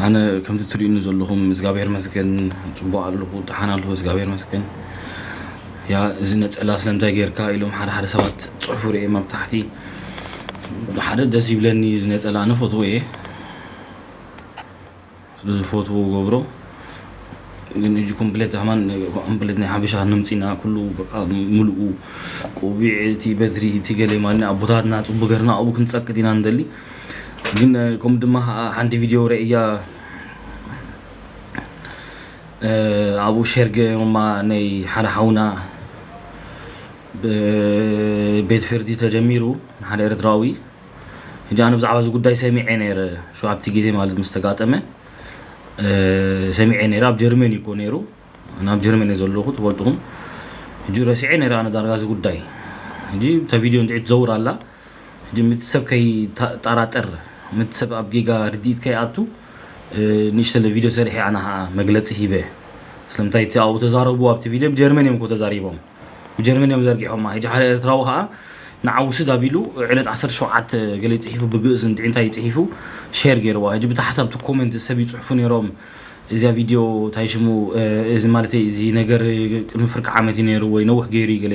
ኣነ ከምቲ ትርእዩኒ ዘለኹም እግዚኣብሔር መስገን ጽቡቕ ኣለኹ፣ ደሓን ኣለኹ እግዚኣብሔር መስገን። ያ እዚ ነጸላ ስለምንታይ ጌርካ ኢሎም ሓደ ሓደ ሰባት ጽሑፍ ርእየ ኣብ ታሕቲ ሓደ ደስ ይብለኒ እዚ ነጸላ ኣነ ፈትዎ እየ። ስለዚ ፈትዎ ገብሮ ግን እዚ ኮምፕሌት ኣማን ኮምፕሌት ናይ ሓበሻ ንምፂና ኩሉ በቃ ምልኡ ቆቢዕ እቲ በትሪ እቲ ገለ ማለት ኣቦታትና ጽቡቅ ገርና ኣብኡ ክንጸቅጥ ኢና ንደሊ። ግን ከም ድማ ሓንቲ ቪድዮ ርእያ ኣብኡ ሸርገ ማ ናይ ሓደ ሓውና ቤት ፍርዲ ተጀሚሩ ሓደ ኤርትራዊ። ሕጂ ኣነ ብዛዕባ እዚ ጉዳይ ሰሚዐ ነይረ፣ ሸውዓተ ግዜ ማለት ምስ ተጋጠመ ሰሚዐ ነይረ። ኣብ ጀርመን እዩ እኮ ነይሩ፣ ናብ ጀርመን እየ ዘለኹ ትፈልጥኹም። ሕጂ ረሲዐ ነይረ ኣነ ዳርጋ እዚ ጉዳይ። ሕጂ እታ ቪድዮ እንድዒ ትዘውር ኣላ። ሕጂ ምቲ ሰብ ከይጠራጠር፣ ምቲ ሰብ ኣብ ጌጋ ርድኢት ከይኣቱ ንእሽተለ ቪድዮ ሰሪሐ ኣነ ከዓ መግለፂ ሂበ። ስለምንታይ እቲ ኣብኡ ተዛረቡ ኣብቲ ቪድዮ ብጀርመን እዮም እኮ ተዛሪቦም። ብጀርመን እዮም ዘርጊሖማ። ሕጂ ሓደ ኤርትራዊ ከዓ ንዓው ስድ ኣቢሉ ዕለት ዓሰርተ ሸውዓተ ገለ ይፅሒፉ ብግእዝ እንድዒ እንታይ ይፅሒፉ ሸር ገይርዋ። ሕጂ ብታሕቲ ኣብቲ ኮመንት ሰብ ይፅሕፉ ነይሮም። እዚያ ቪድዮ እንታይ ሽሙ እዚ ማለት እዚ ነገር ቅድሚ ፍርቂ ዓመት እዩ ነይሩ ወይ ነውሕ ገይሩ እዩ ገለ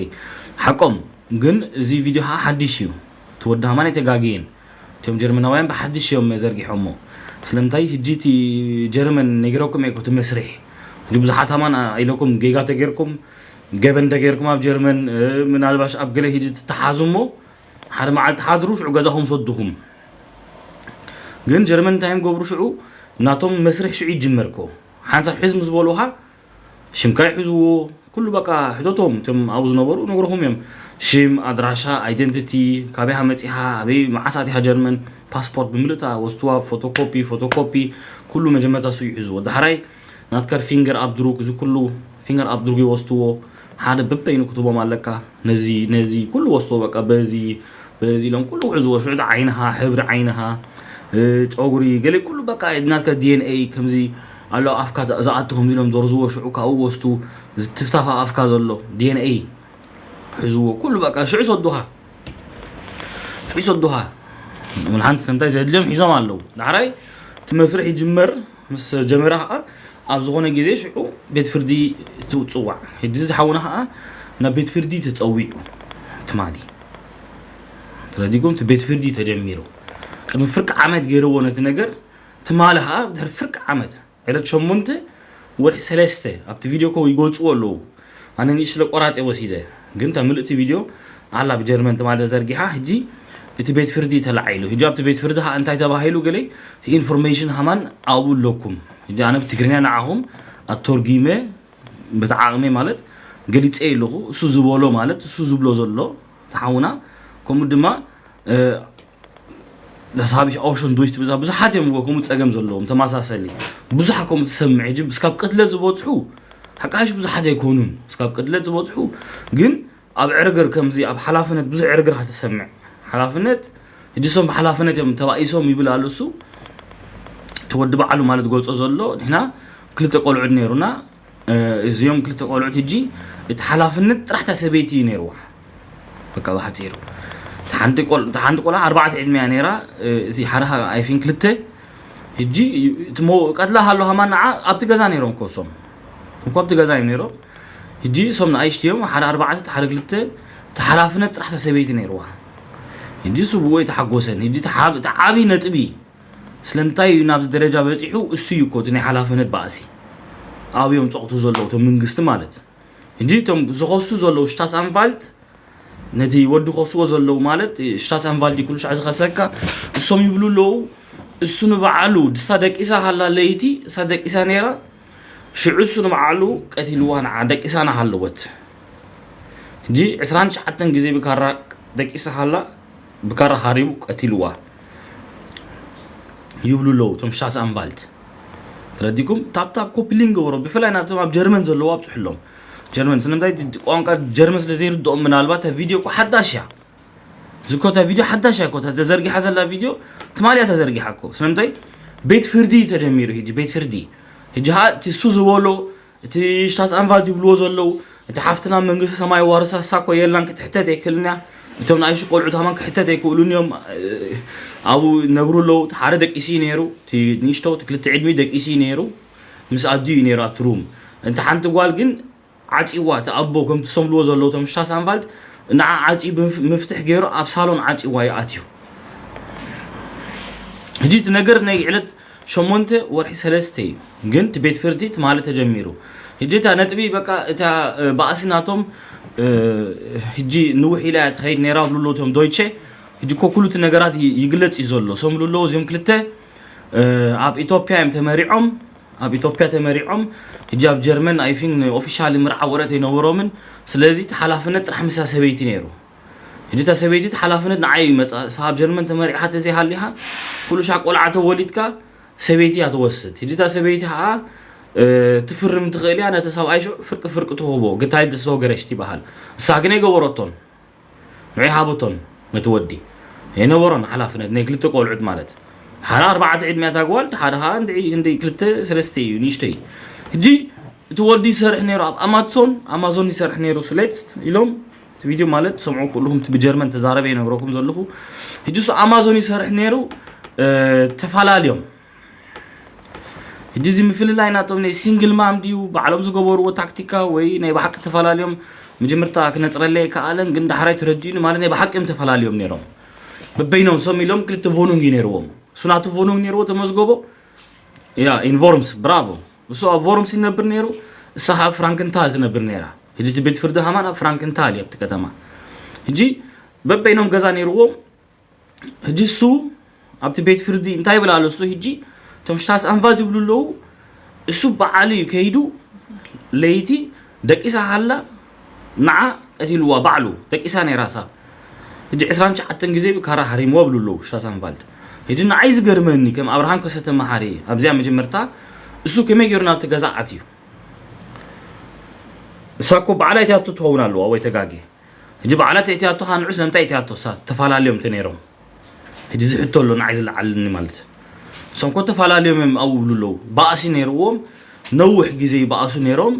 ሓቆም። ግን እዚ ቪድዮ ከዓ ሓድሽ እዩ። እቲ ወዲ ሃማን ኣይተጋግየን። እቶም ጀርመናውያን ብሓድሽ እዮም ዘርጊሖሞ። ስለምንታይ ሕጂ እቲ ጀርመን ነጊረኩም እየ እቲ መስርሕ። ሕጂ ብዙሓት ሃማን ኢለኩም ጌጋ ተጌርኩም ገበን ተጌርኩም ኣብ ጀርመን ምናልባሽ ኣብ ገለ ሕጂ ትተሓዙ እሞ ሓደ መዓልቲ ሓድሩ ሽዑ ገዛኹም ሰድኹም። ግን ጀርመን እንታይ እዮም ገብሩ ሽዑ ናቶም መስርሕ ሽዑ ይጅመር እኮ ሓንሳብ ሕዝ ምስ በሉኻ ሽምካ ይሕዝዎ ኩሉ በቃ ሕቶቶም እቶም ኣብኡ ዝነበሩ ነግረኹም እዮም። ሽም ኣድራሻ ኣይደንቲቲ ካበይ ሃመፂኻ ኣበይ መዓስ ኣቲኻ ጀርመን ፓስፖርት ብምልእታ ወስትዋ ፎቶኮፒ ፎቶኮፒ ኩሉ መጀመርታ እሱ ይሕዝዎ ዳሕራይ ናትከር ፊንገር ኣብድሩክ እዚ ኩሉ ፊንገር ኣብድሩክ ይወስትዎ ሓደ በበይኑ ክትቦም ኣለካ። ነዚ ነዚ ኩሉ ወስቶ በቃ በዚ በዚ ኢሎም ኩሉ ውዕዝዎ ሽዑ ዓይንኻ ሕብሪ ዓይንኻ ጨጉሪ ገለ ኩሉ በቃ ናትካ ዲኤንኤ ከምዚ ኣሎ ኣፍካ ዝኣቱ ከም ኢሎም ደርዝዎ ሽዑ ካብኡ ወስቱ ዝትፍታፋ ኣፍካ ዘሎ ዲኤንኤ ሕዝዎ ኩሉ በቃ ሽዑ ሰዱኻ ሽዑ ሰዱኻ ምልሓንቲ ሰምታይ ዘድልዮም ሒዞም ኣለዉ። ዳሕራይ እቲ መስርሕ ይጅመር ምስ ጀመረ ከዓ ኣብ ዝኾነ ግዜ ሽዑ ቤት ፍርዲ ትፅዋዕ። ሕጂ ዝሓውና ከዓ ናብ ቤት ፍርዲ ተፀዊዑ ትማሊ ተረዲኩም እቲ ቤት ፍርዲ ተጀሚሩ ቅድሚ ፍርቂ ዓመት ገይርዎ ነቲ ነገር ትማሊ ከዓ ድሕሪ ፍርቂ ዓመት ዕለት ሸሞንተ ወርሒ ሰለስተ ኣብቲ ቪድዮ ኮ ይገልፅዎ ኣለዉ። ኣነ ንእሽለ ቆራፂ ወሲደ ግን እታ ምልእቲ ቪድዮ ኣላ ብጀርመን ትማሊ ተዘርጊሓ ሕጂ እቲ ቤት ፍርዲ ተላዒሉ ሕጂ ኣብቲ ቤት ፍርዲ ከዓ እንታይ ተባሂሉ ገለይ እቲ ኢንፎርሜሽን ሃማን ኣብኡ ኣለኩም። ሕጂ ኣነ ብትግርኛ ንዓኹም ኣተርጊመ በቲ ዓቕመይ ማለት ገሊፀ ኣለኹ። እሱ ዝበሎ ማለት እሱ ዝብሎ ዘሎ ተሓውና ከምኡ ድማ ለሳቢሕ ኣውሽን ዱሽ ትብዛ ብዙሓት እዮም እኮ ከምኡ ፀገም ዘለዎም ተመሳሰሊ ብዙሕ ከምኡ ትሰምዕ ሕጂ እስካብ ቅትለት ዝበፅሑ ሓቃሽ ብዙሓት ኣይኮኑን እስካብ ቅትለት ዝበፅሑ ግን ኣብ ዕርግር ከምዚ ኣብ ሓላፍነት ብዙሕ ዕርግር ሃትሰምዕ ሓላፍነት ሕጂ ሶም ብሓላፍነት እዮም ተባኢሶም ይብል ኣሎ እሱ እቲ ወዲ በዓሉ ማለት ገልጾ ዘሎ ንሕና ክልተ ቆልዑት ነይሩና እዚኦም ክልተ ቆልዑት ሕጂ እቲ ሓላፍነት ጥራሕታ ሰበይቲ እዩ ነይርዋ በቃ ብሓፂሩ ሓንቲ ቆልዓ ኣርባዕተ ዕድመያ ነይራ እቲ ሓደ ኣይፊን ክልተ ሕጂ ቀትላ ሃሎ ሃማን ንዓ ኣብቲ ገዛ ነይሮም ኮሶም እኮ ኣብቲ ገዛ እዮም ነይሮም ሕጂ እሶም ንኣይሽቲ እዮም ሓደ ኣርባዕተ ሓደ ክልተ እቲ ሓላፍነት ጥራሕታ ሰበይቲ ነይርዋ ሕጂ ስብዎ የተሓጎሰን ሕጂ እቲ ዓብዪ ነጥቢ ስለምንታይ እዩ ናብዚ ደረጃ በፂሑ እሱ እዩ እኮ እቲ ናይ ሓላፍነት ባእሲ ኣብዮም ፀቕቱ ዘለዉ እቶም መንግስቲ ማለት ሕጂ እቶም ዝኸሱ ዘለዉ ሽታስ ኣንፋልት ነቲ ወዲ ከስዎ ዘለዉ ማለት ሽታስ ኣንፋልት ኩሉ ሻዕ ዝኸሰካ እሶም ይብሉ ኣለዉ እሱ ንበዓሉ ድሳ ደቂሳ ሃላ ለይቲ እሳ ደቂሳ ነይራ ሽዑ እሱ ንበዓሉ ቀቲልዋ ንዓ ደቂሳ ናሃለወት ሕጂ ዕስራን ትሽዓተን ግዜ ብካራ ደቂሳ ሃላ ብካራ ሃሪቡ ቀቲልዋ ይብሉ ኣለዉ እቶም ሽታስ ኣንፋልት ተረዲኩም ታብታብ ኮፒ ሊንክ ገበሮ ብፍላይ ናብቶም ኣብ ጀርመን ዘለዉ ኣብፅሕሎም ጀርመን ስለምንታይ ቋንቋ ጀርመን ስለ ዘይርድኦም ምናልባት ቪድዮ እኮ ሓዳሽ እያ እዚ እኮ እታ ቪድዮ ሓዳሽ እያ እኮ እታ ተዘርጊሓ ዘላ ቪድዮ ትማሊ እያ ተዘርጊሓ እኮ ስለምንታይ ቤት ፍርዲ እዩ ተጀሚሩ ሕጂ ቤት ፍርዲ ሕጂ ሀ እቲ እሱ ዝበሎ እቲ ሽታስ ኣንፋልት ይብልዎ ዘለዉ እቲ ሓፍትና መንግስቲ ሰማይ ዋርሳ እሳ እኮ የላን ክትሕተት ኣይክእልን እያ እቶም ንኣሽቱ ቆልዑ ታማን ክሕተት ኣይክእሉን እዮም። ኣብኡ ይነብሩ ኣለዉ። እቲ ሓደ ደቂሱ እዩ ነይሩ፣ እቲ ንእሽቶ፣ እቲ ክልተ ዕድሚኡ ደቂሱ እዩ ነይሩ። ምስ ኣዲኡ እዩ ነይሩ ኣብቲ ሩም። እንተ ሓንቲ ጓል ግን ዓጺዋ፣ እቲ ኣቦ ከምቲ ሰምልዎ ዘለዉ እቶም ሽታስ ኣንቫልድ ንዓ ዓጺ ብምፍ-፣ መፍትሕ ገይሩ ኣብ ሳሎን ዓጺዋ እዩ ኣትዩ። ሕጂ እቲ ነገር ናይ ዕለት ሸሞንተ ወርሒ ሰለስተ እዩ። ግን እቲ ቤት ፍርዲ ትማሊ ተጀሚሩ። ሕጂ እታ ነጥቢ በቃ እታ፣ እ፣ ባእሲ ናቶም፣ እ፣ ሕጂ ንውሕ ኢላ እያ ትኸይድ ነይራ ብሉ ኣለዉ እቶም ዶይቼ። ሕጂ እኮ ኩሉ እቲ ነገራት ይ-፣ ይግለጽ እዩ ዘሎ። ሰምሉ ኣለዉ እዚኦም ክልተ፣ እ፣ ኣብ ኢትዮጵያ እዮም ተመሪዖም። ኣብ ኢትዮጵያ ተመሪዖም። ሕጂ ኣብ ጀርመን ኣይ ቲንክ ኦፊሻሊ ምርዓ ወረቀት ኣይነበሮምን። ስለዚ እቲ ሓላፍነት ጥራሕ ምሳ ሰበይቲ ነይሩ። ሕጂ እታ ሰበይቲ እቲ ሓላፍነት ንዓይ እዩ መጻ። ንስኻ ኣብ ጀርመን ተመሪዕኻ ተዘይሃሊኻ ኩሉ ሻዕ ቆልዓ ተወሊድካ ሰበይቲ እያ ትወስድ። ሕጂ እታ ሰበይቲ ኸዓ፣ እ፣ ትፍርም ትኽእል እያ፣ ነቲ ሰብኣይ ሽዑ ፍርቂ ፍርቂ ትህቦ፣ ግታይል ተሰወገረሽ ትበሃል። ንሳ ግን ኣይገበረቶን። ንዑ ሃበቶን ነቲ ወዲ። የነበሮን ሓላፍነት ናይ ክልተ ቆልዑት ማለት። ሓደ ኣርባዕተ ዕድመ እታ ጓል፣ እቲ ሓደ ኸዓ እንድዒ፣ እንድዒ ክልተ ሰለስተ እዩ፣ ንእሽቶ እዩ። ሕጂ እቲ ወዲ ይሰርሕ ነይሩ ኣብ ኣማትሶን፣ ኣማዞን ይሰርሕ ነይሩ፣ ስሌትስት ኢሎም እቲ ቪድዮ ማለት ትሰምዑ ኩልኹም፣ እቲ ብጀርመን ተዛረበ ይነግረኩም ዘለኹ። ሕጂ እሱ ኣማዞን ይሰርሕ ነይሩ፣ እ፣ ተፈላለዮም። ሕጂ እዚ ምፍልላይ ናቶም ናይ ሲንግል ማም ድዩ፣ ባዕሎም ዝገበርዎ ታክቲካ ወይ ናይ ብሓቂ ተፈላለዮም፣ መጀመርታ ክነጽረለይ ከኣለን፣ ግን ዳሕራይ ተረዲኡኒ ማለት ናይ ብሓቂ እዮም ተፈላለዮም ነይሮም። በበይኖም ሰም ኢሎም ክልተ ቮኑንግ እዩ ነይርዎም። እሱ ናቱ ቮኑንግ ነይርዎ ተመዝገቦ። ያ፣ ኢን ቮርምስ፣ ብራቮ። እሱ ኣብ ቮርምስ ይነብር ነይሩ፣ እሳ ኣብ ፍራንክንታል ትነብር ነይራ። ሕጂ እቲ ቤት ፍርዲ ሃማን ኣብ ፍራንክንታል እዩ ኣብቲ ከተማ። ሕጂ በበይኖም ገዛ ነይርዎም። ሕጂ እሱ ኣብቲ ቤት ፍርዲ እንታይ ይብል ኣሎ? እሱ ሕጂ እቶም ሽታስ ኣንቫልድ ይብሉ ኣለዉ። እሱ በዓሉ እዩ ከይዱ ለይቲ ደቂሳ ሃላ ንዓ ቀቲልዋ ባዕሉ። ደቂሳ ነይራ እሳ። ሕጂ ዕስራን ትሽዓተን ግዜ ብካራ ሃሪምዎ ይብሉ ኣለዉ ሽታስ ኣንቫልድ። ሕጂ ንዓይ ዝገርመኒ ከም ኣብርሃም ከሰተ መሓሪ ኣብዚኣ መጀመርታ እሱ ከመይ ገይሩ ናብቲ ገዛ ኣትዩ? እሳ እኮ ባዕላ እቲኣቶ ትኸውን ኣለዋ ወይ ተጋጌ? ሕጂ ባዕላ እቲኣቶ ኸዓ ንዑ ስለምንታይ እቲኣቶ እሳ ተፈላለዮም እንተ ነይሮም? ሕጂ እዚ ሕቶ ኣሎ ንዓይ ዝለዓለኒ ማለት። እሶም እኮ ተፈላለዮም እዮም ኣብኡ ይብሉ ኣለዉ። ባእሲ ነይርዎም፣ ነዊሕ ግዜ ይባእሱ ነይሮም።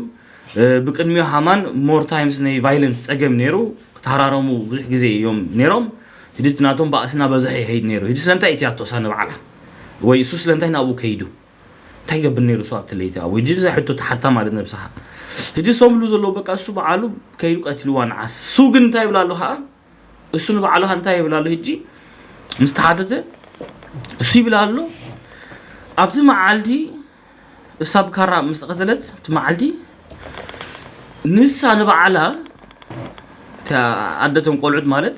እ፣ ብቅድሚኡ ሃማን ሞር ታይምስ ናይ ቫይለንስ ጸገም ነይሩ፣ ክተሃራረሙ ብዙሕ ግዜ እዮም ነይሮም። ሕጂ እቲ ናቶም ባእሲ እናበዝሐ ይኸይድ ነይሩ። ሕጂ ስለምንታይ እቲኣቶ እሳ ንባዕላ? ወይ እሱ ስለምንታይ ናብኡ ከይዱ? እንታይ ይገብር ነይሩ እሱ ኣብቲ ለይቲ ኣብኡ? ሕጂ እዛ ሕቶ ትሓታ ማለት ነብስኻ። ሕጂ እሶም ይብሉ ዘለዉ በቃ እሱ በዓሉ ከይዱ ቀቲልዋ ንዓ። እሱ ግን እንታይ ይብል ኣሎ ኸዓ? እሱ ንባዕሉ ኸዓ እንታይ ይብል ኣሎ ሕጂ? ምስ ተሓተተ እሱ ይብል ኣሎ ኣብቲ መዓልቲ እሳ ብካራ ምስ ተቐተለት እቲ መዓልቲ ንሳ ንባዕላ እታ ኣደቶም ቆልዑት ማለት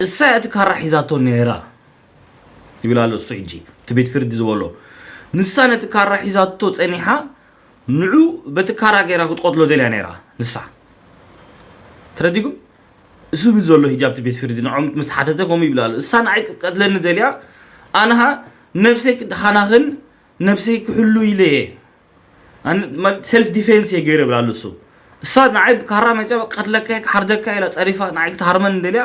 እሳ እያ እቲ ካራ ሒዛቶ ነይራ። ይብል ኣሎ እሱ ሕጂ፣ እቲ ቤት ፍርዲ ዝበሎ። ንሳ ነቲ ካራ ሒዛቶ ጸኒሓ፣ ንዑ በቲ ካራ ገይራ ክትቀትሎ ደልያ ነይራ፣ ንሳ። ተረዲኩም? እሱ ይብል ዘሎ ሕጂ ኣብቲ ቤት ፍርዲ፣ ንዖም ምስ ተሓተተ ከምኡ ይብል ኣሎ። እሳ ንዓይ ክትቀትለኒ ደልያ፣ ኣነሃ ነብሰይ ክደሓናኽን ነብሰይ ክሕሉ ኢለ እየ። ኣነ ማለት ሰልፍ ዲፌንስ እየ ገይረ ይብል ኣሎ እሱ። እሳ ንዓይ ብካራ መፅያ ቀትለካ እየ ክሓርደካ ኢላ ፀሪፋ ንዓይ ክትሃርመኒ ደልያ፣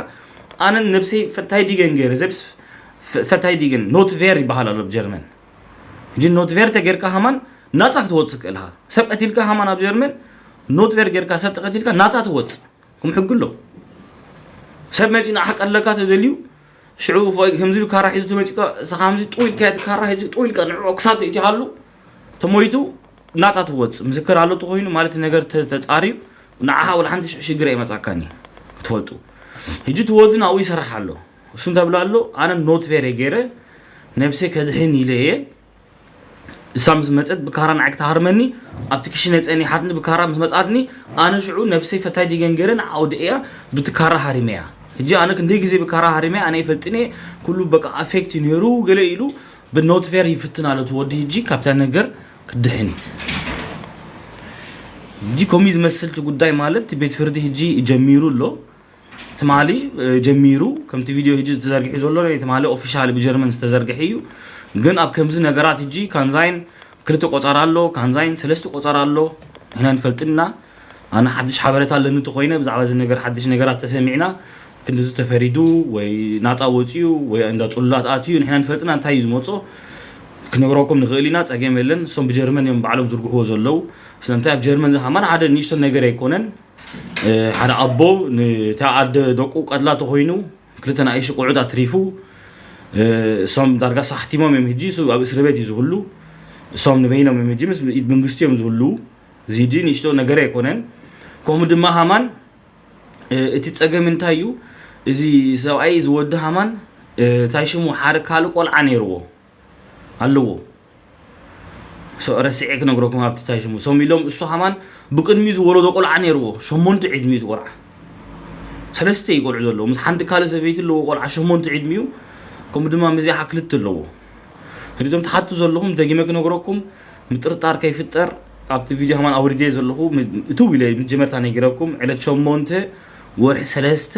ኣነ ነብሰይ ፈታይ ዲገን ገይረ፣ ሰልፍ ፈታይ ዲገን፣ ኖትቬር ይበሃል ኣሎ ብጀርመን። ሕጂ ኖትቬር ተገይርካ ሃማን ናፃ ክትወፅእ ክእል ኢኻ። ሰብ ቀቲልካ ሃማን ኣብ ጀርመን ኖትቬር ገይርካ ሰብ ተቀቲልካ ናፃ ትወፅእ። ከም ሕጊ ኣሎ። ሰብ መፂኡ ንዓኻ ቀለካ ተደልዩ ሽዑ ፎይ ከምዚ ኢሉ ካራ ሒዙ ተመፂካ እሳ ከምዚ ጥው ኢልካ እቲ ካራ ሕጂ ጥው ኢልካ ንዕኡ ክሳብ ተእቲኻሉ ተሞይቱ ናፃ ትወፅእ። ምስክር ኣሎ ተኮይኑ ማለት ነገር ተ-፣ ተፃርዩ ንዓኻ ወላ ሓንቲ ሽዑ ሽግር ኣይመፃካን እዩ ክትፈልጡ። ሕጂ እቲ ወዲ ናብኡ ይሰርሕ ኣሎ። እሱ እንታይ ብሎ ኣሎ? ኣነ ኖትቬር እየ ገይረ ነብሰይ ከድሕን ኢለ እየ። እሳ ምስ መፀት ብካራ ንዓይ ክትሃርመኒ ኣብቲ ክሽነ ፀኒሓትኒ ብካራ ምስ መፅኣትኒ ኣነ ሽዑ ነብሰይ ፈታይ ዲገን ገይረ ንዓኡ ደእያ ብቲ ካራ ሃሪመያ። ሕጂ ኣነ ክንደይ ግዜ ብካራ ሃሪመያ ኣነ ይፈልጥን እየ። ኩሉ በቃ ኣፌክት እዩ ነይሩ ገለ ኢሉ ብኖትቬር ይፍትን ኣሎ እቲ ወዲ ሕጂ ካብታ ነገር ክድሕን እዩ። ሕጂ ከምኡ እዩ ዝመስል እቲ ጉዳይ ማለት እቲ ቤት ፍርዲ ሕጂ ጀሚሩ ኣሎ። ትማሊ፣ እ፣ ጀሚሩ፣ ከምቲ ቪድዮ ሕጂ ተዘርጊሑ ዘሎ ናይ ትማሊ ኦፊሻል ብጀርመን ዝተዘርግሐ እዩ። ግን ኣብ ከምዚ ነገራት ሕጂ ካንዛይን ክልተ ቆጸራ ኣሎ፣ ካንዛይን ሰለስተ ቆጸራ ኣሎ። ንሕና ንፈልጥና። ኣነ ሓድሽ ሓበሬታ ኣለኒ እንተኾይነ ብዛዕባ እዚ ነገር ሓድሽ ነገራት ተሰሚዕና ክንድዚ ተፈሪዱ ወይ ናጻ ወጺኡ ወይ እንዳ ጽሉላት ኣትዩ ንሕና ንፈልጥና እንታይ እዩ ዝመጾ። ክነግረኩም ንኽእል ኢና፣ ጸገም የለን። እሶም ብጀርመን እዮም ባዕሎም ዝርግሕዎ ዘለዉ። ስለምንታይ ኣብ ጀርመን ዝሃማን ሓደ ንእሽቶ ነገር ኣይኮነን። ሓደ ኣቦ ንታ ኣደ ደቁ ቀትላ ተኾይኑ ክልተ ንኣሽቱ ቆልዑት ኣትሪፉ፣ እሶም ዳርጋ ሳሕቲሞም እዮም። ሕጂ እሱ ኣብ እስሪ ቤት እዩ ዝህሉ። እሶም ንበይኖም እዮም ሕጂ ምስ ኢድ መንግስቲ እዮም ዝህሉ። እዚ ሕጂ ንእሽቶ ነገር ኣይኮነን። ከምኡ ድማ ሃማን እቲ ጸገም እንታይ እዩ? እዚ ሰብኣይ እዚ ወዲ ሃማን እንታይ ሽሙ ሓደ ካልእ ቆልዓ ነይርዎ ኣለዎ። ረሲዐ ክነግረኩም ኣብቲ እንታይ ሽሙ ሶም ኢሎም እሱ ሃማን ብቅድሚኡ ዝወለዶ ቆልዓ ነይርዎ። ሸሞንተ ዕድሚኡ እቲ ቆልዓ ሰለስተ እዩ ቆልዑ ዘለዎ ምስ ሓንቲ ካልእ ሰበይቲ ኣለዎ ቆልዓ ሸሞንተ ዕድሚኡ። ከምኡ ድማ ምዚኣ ክልተ ኣለዎ። ሕሪቶም ትሓቱ ዘለኹም ደጊመ ክነግረኩም ምጥርጣር ከይፍጠር ኣብቲ ቪድዮ ሃማን ኣውሪደ ዘለኹ እትው ኢለ መጀመርታ ነጊረኩም ዕለት ሸሞንተ ወርሒ ሰለስተ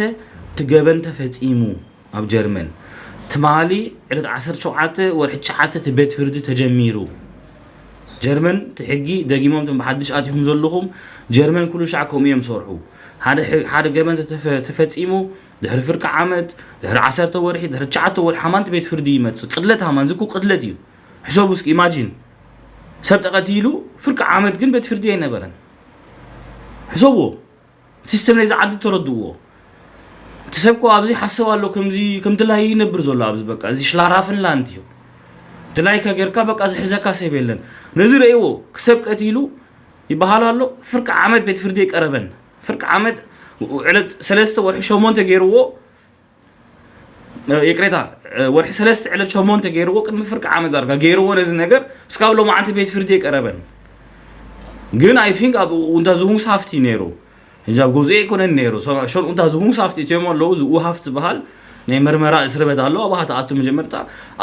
ትገበን ተፈጺሙ። ኣብ ጀርመን ትማሊ ዕለት ዓሰርተ ሸውዓተ ወርሒ ትሽዓተ እቲ ቤት ፍርዲ ተጀሚሩ። ጀርመን እቲ ሕጊ ደጊሞም እቶም ብሓድሽ ኣቲኹም ዘለኹም ጀርመን ኩሉ ሻዕ ከምኡ እዮም ሰርሑ። ሓደ ገበን ተፈጺሙ ድሕሪ ፍርቂ ዓመት ድሕሪ ዓሰርተ ወርሒ ድሕሪ ትሽዓተ ወርሒ ሃማን እቲ ቤት ፍርዲ ይመጽእ። ቅድለት ሃማን ዝኩ ቅድለት እዩ። ሕሰቡ እስኪ ኢማጂን ሰብ ተቐቲሉ ፍርቂ ዓመት ግን ቤት ፍርዲ ኣይነበረን። ሕሰብዎ። ሲስተም ናይዚ ዓዲ ተረድእዎ። እቲ ሰብ ኮ ኣብዚ ሓሰብ ኣሎ ከምዚ ከም ድላዩ ይነብር ዘሎ ኣብዚ በቃ እዚ ሽላራፍንላንድ እዩ። ድላይካ ጌርካ በቃ ዝሕዘካ ሰብ የለን። ነዚ ረእይዎ ክሰብ ቀቲሉ ይበሃል ኣሎ። ፍርቂ ዓመት ቤት ፍርዲ የቀረበን ፍርቂ ዓመት ዕለት ሰለስተ ወርሒ ሸሞንተ ገይርዎ። ይቅሬታ ወርሒ ሰለስተ ዕለት ሸሞንተ ገይርዎ ቅድሚ ፍርቂ ዓመት ዳርጋ ገይርዎ ነዚ ነገር እስካብ ሎማዓንቲ ቤት ፍርዲ የቀረበን። ግን ኣይ ፊንክ ኣብ ኡንታ ዝሁንግስ ሃፍቲ ነይሩ። ሕጂ ኣብ ገዝኡ ኣይኮነን ነይሩ። ሸን ኡንታ ዝሁንግስ ሃፍቲ እትዮም ኣለዉ ዝኡ ሃፍት ዝበሃል ናይ መርመራ እስርበት ኣሎ። ኣብኣ ተኣቱ መጀመርታ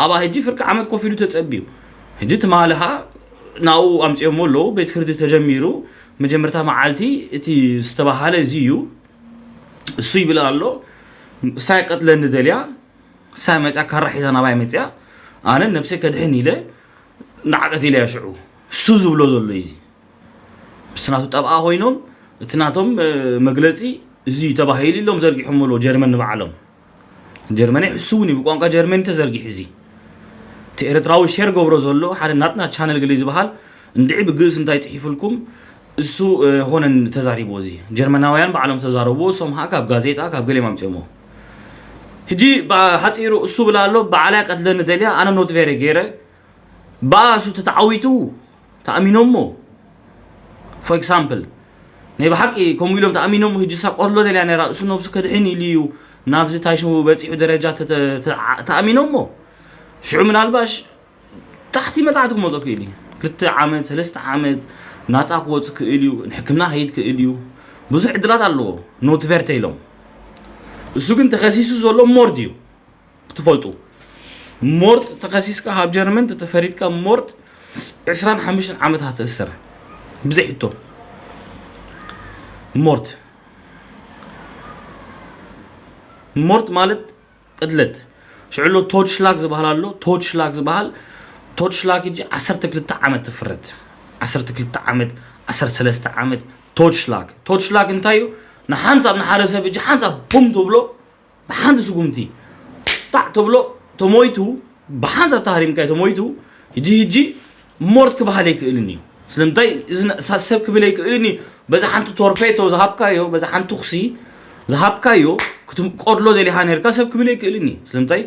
ኣብኣ ሕጂ ፍርቂ ዓመት ኮፍ ኢሉ ተጸብዩ። ሕጂ ትማልኻ ናኡ ኣምፅኦሞ ኣለዉ ቤት ፍርዲ ተጀሚሩ። መጀመርታ መዓልቲ እቲ ዝተባሃለ እዚ እዩ። እሱ ይብል ኣሎ። እሳ ይቀትለኒ ደልያ እሳ መፅያ ካራ ሒዛ ናባይ መፅያ ኣነ ነብሰይ ከድሕን ኢለ ንዓቀት ኢለ ሽዑ እሱ ዝብሎ ዘሎ እዚ ምስቲ ናቱ ጠብኣ ኮይኖም እቲ ናቶም መግለፂ እዚ ተባሂሉ ኢሎም ዘርጊሖም ኣሎ ጀርመን ንባዕሎም። ጀርመን ኣይሕስውን እዩ ብቋንቋ ጀርመን ተዘርጊሑ እዚ እቲ ኤርትራዊ ሼር ገብሮ ዘሎ ሓደ ናትና ቻነል ገለ ዝበሃል እንድዒ ብግእስ እንታይ ፅሒፉልኩም እሱ ሆነን ተዛሪቦ እዚ ጀርመናውያን ባዕሎም ተዛረብዎ እሶም ከዓ ካብ ጋዜጣ ካብ ገሌም ኣምፅኦሞ። ሕጂ ብሓፂሩ እሱ ብላ ኣሎ ባዕላይ ቀትለኒ ደልያ ኣነ ኖትቬሪ ገይረ ብኣ እሱ ተተዓዊቱ ተኣሚኖሞ። ፎር ኤግዛምፕል ናይ ብሓቂ ከምኡ ኢሎም ተኣሚኖሞ ሕጂ እሳ ቆርሎ ደልያ ነራ እሱ ነብሱ ከድሕን ኢሉ እዩ ናብዚ ታይሽሙ በፂሑ ደረጃ ተኣሚኖሞ። ሽዑ ምናልባሽ ታሕቲ መጻዕቲ ክመጾ ክእል እዩ። ክልተ ዓመት ሰለስተ ዓመት ናጻ ክወጽእ ክእል እዩ። ንሕክምና ከይድ ክእል እዩ። ብዙሕ ዕድላት ኣለዎ። ኖትቨርተ ኢሎም እሱ ግን ተኸሲሱ ዘሎ ሞርድ እዩ። ክትፈልጡ ሞርድ ተኸሲስካ ካብ ጀርመን ተተፈሪድካ ሞርድ ዕስራን ሓሙሽተን ዓመታት ትእሰር። ብዘይ ሕቶ ሞርድ ሞርድ ማለት ቅድለት ሽዕሎ ቶችላግ ዝበሃል ኣሎ። ቶችላግ ዝበሃል ቶችላግ እጂ ዓሰርተ ክልተ ዓመት ትፍረድ። ዓሰርተ ክልተ ዓመት ዓሰርተ ሰለስተ ዓመት ቶችላግ ቶችላግ እንታይ እዩ? ንሓንሳብ ንሓደ ሰብ እጂ ሓንሳብ ቡም ትብሎ ብሓንቲ ስጉምቲ ጣዕ ትብሎ ተሞይቱ ብሓንሳብ ተሃሪምካ ተሞይቱ። ህጂ ህጂ ሞርት ክበሃል ኣይክእልን እዩ። ስለምንታይ ሰብ ክብል ኣይክእልን እዩ። በዛ ሓንቲ ቶርፔቶ ዝሃብካዮ በዛ ሓንቲ ቱኽሲ ዝሃብካዮ ክትቆድሎ ደሊኻ ነርካ ሰብ ክብል ኣይክእልን እዩ። ስለምንታይ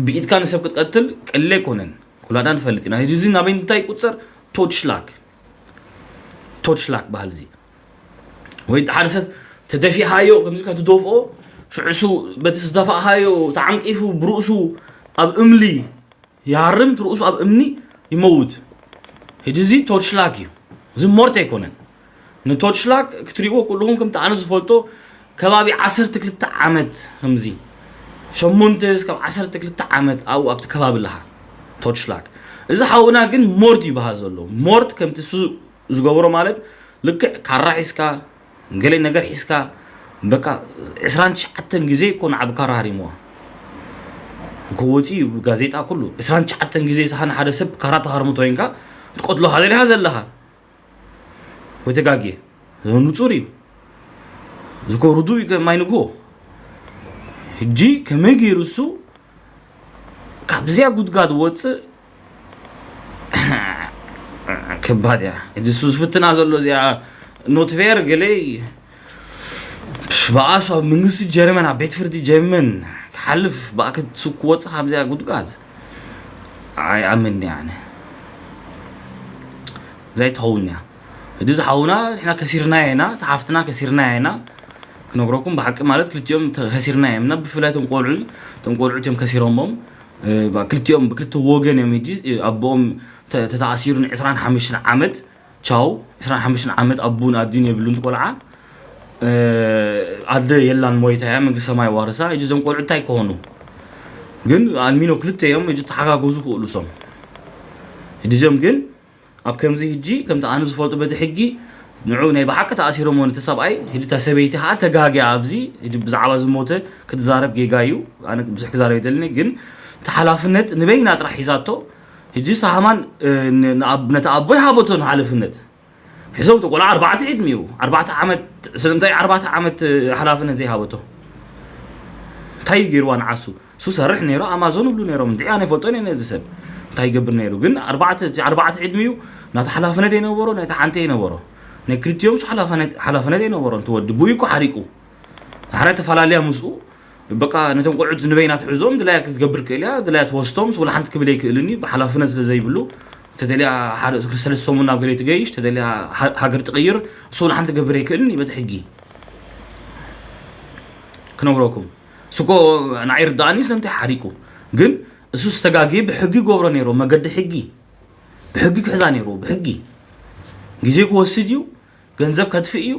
ብኢድካ ንሰብ ክትቀትል ቀሊል ኣይኮነን። ኩላና ንፈልጥ ኢና። ህጂ እዚ ናበይ እንታይ ይቁጸር? ቶችላክ ቶችላክ ባህል እዚ ወይ ሓደ ሰብ ተደፊእሃዮ ከምዚ ክትደፍኦ ሽዑ እሱ በቲ ዝደፋእሃዮ ተዓንቂፉ ብርእሱ ኣብ እምሊ ይሃርም፣ እቲ ርእሱ ኣብ እምኒ ይመውት። ሕጂ እዚ ቶችላክ እዩ። እዚ ሞርት ኣይኮነን። ንቶችላክ ክትሪእዎ ኩልኹም ከምቲ ኣነ ዝፈልጦ ከባቢ ዓሰርተ ክልተ ዓመት ከምዚ ሸሞንተ እስካብ ዓሰርተ ክልተ ዓመት ኣብኡ ኣብቲ ከባቢ ኣለኻ ቶችላክ። እዚ ሓውና ግን ሞርት ይበሃል ዘሎ። ሞርት ከምቲ እሱ ዝገብሮ ማለት ልክዕ ካራ ሒዝካ ገለ ነገር ሒዝካ በቃ ዕስራን ትሽዓተን ግዜ እኮ ንዓብ ካራ ሃሪምዋ። እኮ ወፂ እዩ ጋዜጣ ኩሉ ዕስራን ትሽዓተን ግዜ ዝሃነ ሓደ ሰብ ካራ ተሃርምቶ ኮይንካ ትቆትሎ ሃለሊኻ ዘለኻ። ወይ ተጋግየ ንጹር እዩ። ዝኮ ርዱእ እዩ ማይ ንግሆ። ሕጂ ከመይ ገይሩ እሱ ካብዚያ ጉድጋድ ወፅእ ከባድ እያ። እዚ እሱ ዝፍትና ዘሎ እዚኣ ኖትቬር ገለይ ብኣሱ ኣብ መንግስቲ ጀርመን ኣብ ቤት ፍርዲ ጀርመን ክሓልፍ ብኣክት ሱ ክወፅእ ካብዚኣ ጉድጋት ኣይኣምን እያ። ኣነ እዛ ይትኸውን እያ። እዚ ዝሓውና ንሕና ከሲርና ኢና፣ ተሓፍትና ከሲርና ኢና። ክነግረኩም ብሓቂ ማለት ክልቲኦም ከሲርና እዮም እና ብፍላይ ቶም ቆልዑ ቶም ቆልዑ እዮም ከሲሮሞም። ክልቲኦም ብክልተ ወገን እዮም። ሕጂ ኣቦኦም ተተኣሲሩ ን25 ዓመት ቻው፣ 25 ዓመት ኣቡን ኣዲን የብሉን። ቆልዓ ኣደ የላን፣ ሞይታ እያ፣ መንግስቲ ሰማይ ዋርሳ። ሕጂ እዞም ቆልዑ እንታይ ክኾኑ ግን ኣልሚኖ ክልተ እዮም። ሕጂ ተሓጋገዙ ክእሉ ሶም ሕጂ እዚኦም ግን ኣብ ከምዚ ሕጂ ከምቲ ኣነ ዝፈልጡ በቲ ሕጊ ንዑ ናይ ብሓቂ ተኣሲሮሞ ነቲ ሰብኣይ። ሕጂ እታ ሰበይቲ ከዓ ተጋግያ ኣብዚ። ሕጂ ብዛዕባ ዝሞተ ክትዛረብ ጌጋ እዩ። ኣነ ብዙሕ ክዛረብ የደልኒ፣ ግን እቲ ሓላፍነት ንበይና ጥራሕ ሒዛቶ። ሕጂ ሳሃማን ነቲ ኣቦ ይሃበቶ ንሓለፍነት። ሕሰብ እቲ ቆልዓ ኣርባዕተ ዕድሚኡ ኣርባዕተ ዓመት ስለምንታይ ኣርባዕተ ዓመት ሓላፍነት ዘይሃበቶ? እንታይ ገይርዋ ንዓሱ? እሱ ሰርሕ ነይሩ፣ ኣማዞን ይብሉ ነይሮም። እንድዒ ኣነ ይፈልጦን እየ ነዚ ሰብ እንታይ ይገብር ነይሩ። ግን ኣርባዕተ እቲ ኣርባዕተ ዕድሚኡ ናቲ ሓላፍነት የነበሮ፣ ናቲ ሓንቲ የነበሮ። ናይ ክልቲኦም እሱ ሓላፍነት ሓላፍነት የነበሮ። እንተወዲ ብኡ እኮ ሓሪቁ። ሓረ ተፈላለያ ምስኡ በቃ ነቶም ቆልዑት ንበይና ትሕዞም፣ ድላያ ክትገብር ክእል እያ፣ ድላያ ትወስቶም፣ ስውላ ሓንቲ ክብል ኣይክእልን እዩ። ብሓላፍነት ስለ ዘይብሉ ተደልያ ሓደ ሰለስተ ሰሙን ናብ ገለ ትገይሽ፣ ተደልያ ሃ- ሃገር ትቕይር፣ እሱ ሓንቲ ክገብር ኣይክእልን እዩ በቲ ሕጊ። ክነግረኩም እሱ እኮ ንዓይ ርዳእኒ ስለምንታይ ሓሪቁ። ግን እሱ ዝተጋግየ ብሕጊ ገብሮ ነይሩ። መገዲ ሕጊ ብሕጊ ክሕዛ ነይሩ። ብሕጊ ግዜ ክወስድ እዩ፣ ገንዘብ ከጥፍእ እዩ።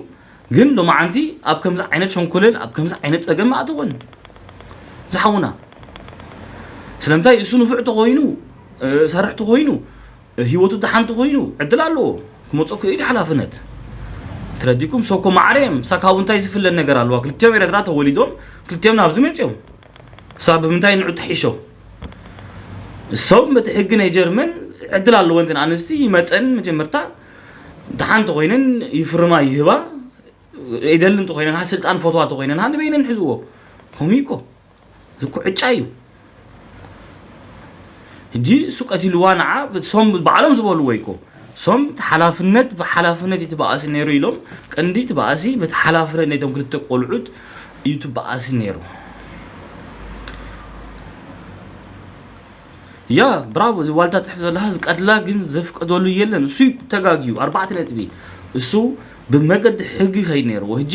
ግን ሎማዓንቲ ኣብ ከምዚ ዓይነት ሸንኮለል ኣብ ከምዚ ዓይነት ፀገም ኣእተወን ዝሓውና። ስለምንታይ እሱ ንፉዕ ተኮይኑ ሰርሕ ተኮይኑ ህይወቱ ደሓን ተኮይኑ ዕድል ኣለዎ ክመፆ ክእል ሓላፍነት። ተረዲኩም ሰኮ ማዕረም ሳካቡ እንታይ ዝፍለን ነገር ኣለዋ? ክልቲኦም ኤረትራ ተወሊዶም ክልቲኦም ናብዚ መፅኦም። እሳ ብምንታይ ንዑ ተሒሾ? እሶም በቲ ሕጊ ናይ ጀርመን ዕድል ኣለወን። እተን ኣንስቲ ይመፀን መጀመርታ ደሓን ተኮይነን ይፍርማ ይህባ። ይደልን ተኮይነን ሃ ስልጣን ፈትዋ ተኮይነን ሃ ንበይነን ሕዝዎ። ከምኡ እኮ እዚ እኮ ዕጫ እዩ። ሕጂ እሱ ቀቲልዋ ንዓ ሶም ባዕሎም ዝበልዎ እኮ ሶም ሓላፍነት ብሓላፍነት እዩ ትበኣሲ ነይሩ ኢሎም። ቀንዲ ትበኣሲ በቲ ሓላፍነት ናይቶም ክልተ ቆልዑት እዩ ትበኣሲ ነይሩ። ያ ብራቮ። እዚ ዋልታ ትፅሕፍ ዘለካ ዝቀትላ ግን ዘፍቀደሉ የለን። እሱ ተጋግዩ ኣርባዕተ ነጥቢ። እሱ ብመገዲ ሕጊ ከይድ ነይርዎ። ሕጂ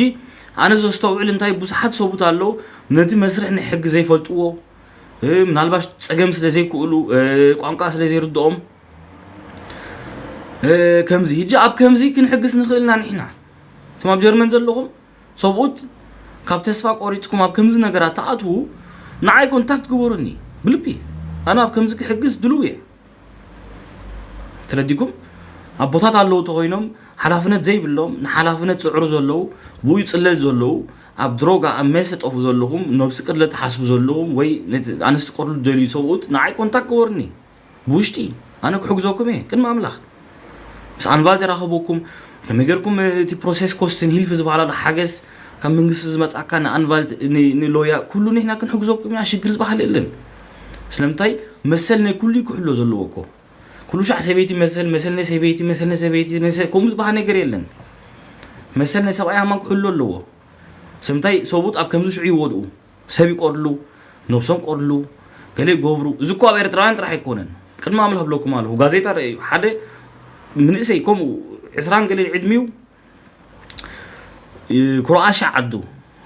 ኣነ ዘስተውዕል እንታይ ብዙሓት ሰቡት ኣለዉ ነቲ መስርሕ ናይ ሕጊ ዘይፈልጥዎ፣ ምናልባሽ ፀገም ስለ ዘይክእሉ፣ ቋንቋ ስለ ዘይርድኦም ከምዚ ሕጂ ኣብ ከምዚ ክንሕግስ ንኽእልና ንሕና እቶም ኣብ ጀርመን ዘለኹም ሰብኡት ካብ ተስፋ ቆሪፅኩም ኣብ ከምዚ ነገራት ተኣትዉ ንዓይ ኮንታክት ግበሩኒ ብልቢ። ኣነ ኣብ ከምዚ ክሕግዝ ድልው እየ። ተረዲኩም ኣቦታት ኣለዉ ተኮይኖም ሓላፍነት ዘይብሎም ንሓላፍነት ፅዕሩ ዘለዉ ብኡ ይፅለል ዘለዉ ኣብ ድሮጋ ኣብ መሰ ጠፉ ዘለኹም ነብሲ ቅድለ ትሓስቡ ዘለኹም ወይ ኣንስቲ ቆርሉ ደልዩ ሰብኡት ንዓይ ኮንታክት ግበሩኒ። ብውሽጢ ኣነ ክሕግዘኩም እየ ቅድሚ ኣምላኽ። ምስ ኣንቫልት የራኸበኩም ከመይ ገርኩም እቲ ፕሮሴስ ኮስትን ሂልፍ ዝበሃላ ሓገዝ ካብ መንግስቲ ዝመፅኣካ ንኣንቫልት ንሎያ ኩሉ ንሕና ክንሕግዘኩም ኢና። ሽግር ዝበሃል የለን። ስለምንታይ መሰል ናይ ኩሉ ክሕሎ ዘለዎ እኮ ኩሉ ሻዕ ሰበይቲ መሰል መሰል ናይ ሰበይቲ መሰል ናይ ሰበይቲ መሰል ከምኡ ዝበሃል ነገር የለን። መሰል ናይ ሰብኣይ ሃማን ክሕሎ ኣለዎ። ስለምንታይ ሰብኡት ኣብ ከምዚ ሽዑ ይወድኡ ሰብ ይቆርሉ፣ ነብሶም ቆርሉ፣ ገለ ይገብሩ። እዚ እኮ ኣብ ኤርትራውያን ጥራሕ ኣይኮነን። ቅድሚ ኣምላኽ ብለኩም ኣለኹ። ጋዜጣ ረእዩ ሓደ ምንእሰይ ከምኡ ዕስራን ገለ ዕድሚኡ ክሮኣሽያ ዓዱ